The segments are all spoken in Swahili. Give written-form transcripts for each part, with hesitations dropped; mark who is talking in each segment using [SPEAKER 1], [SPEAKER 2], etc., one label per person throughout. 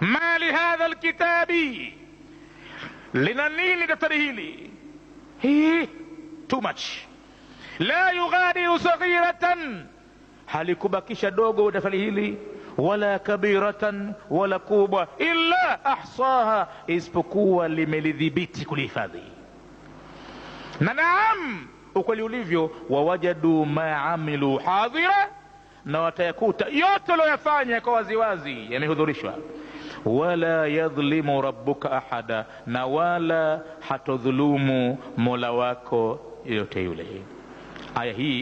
[SPEAKER 1] Ma li hadha alkitabi, lina nini daftari hili? Hii too much. La yughadiru saghiratan, halikubakisha dogo daftari hili, wala kabiratan, wala kubwa, illa ahsaha, isipokuwa limelidhibiti kulihifadhi. Na naam, ukweli ulivyo, wawajadu ma amilu hadhira, na watayakuta yote walioyafanya kwa waziwazi yamehudhurishwa. Wala yadhlimu rabbuka ahada, na wala hatodhulumu mola wako yoyote yule. Aya hii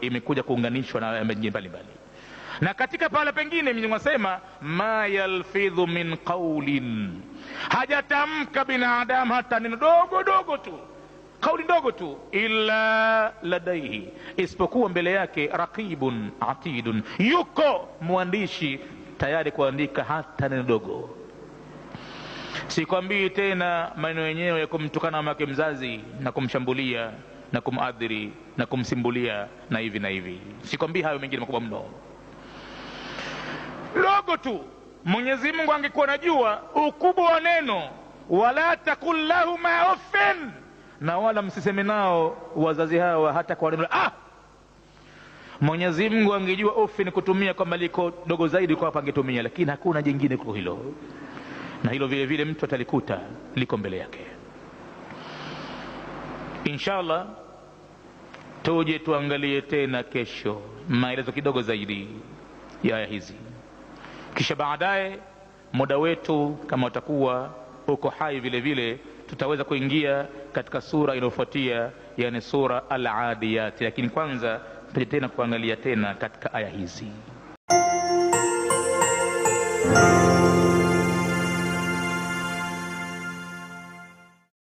[SPEAKER 1] imekuja kuunganishwa na aya nyingine mbalimbali, na katika pahala pengine Mwenyezi Mungu anasema ma yalfidhu min qawlin, hajatamka binadamu hata neno dogo dogo tu, kauli ndogo tu, illa ladaihi, isipokuwa mbele yake raqibun atidun, yuko mwandishi tayari kuandika hata neno dogo. Sikwambii tena maneno yenyewe ya kumtukana mamake mzazi na kumshambulia na kumadhiri na kumsimbulia na hivi na hivi, sikwambii hayo mengine makubwa mno. Dogo tu, Mwenyezi Mungu angekuwa anajua ukubwa wa neno wala takul lahuma uffin, na wala msiseme nao wazazi hawa hata kwa neno ah. Mwenyezi Mungu angejua uffin ni kutumia kwamba liko dogo zaidi kwa hapa angetumia, lakini hakuna jingine kuliko hilo, na hilo vile vile mtu atalikuta liko mbele yake. Inshallah tuje tuangalie tena kesho maelezo kidogo zaidi ya aya hizi, kisha baadaye muda wetu kama utakuwa uko hai vile vile tutaweza kuingia katika sura inayofuatia, yani sura Al-Adiyat. Lakini kwanza tuje tena kuangalia tena katika aya hizi.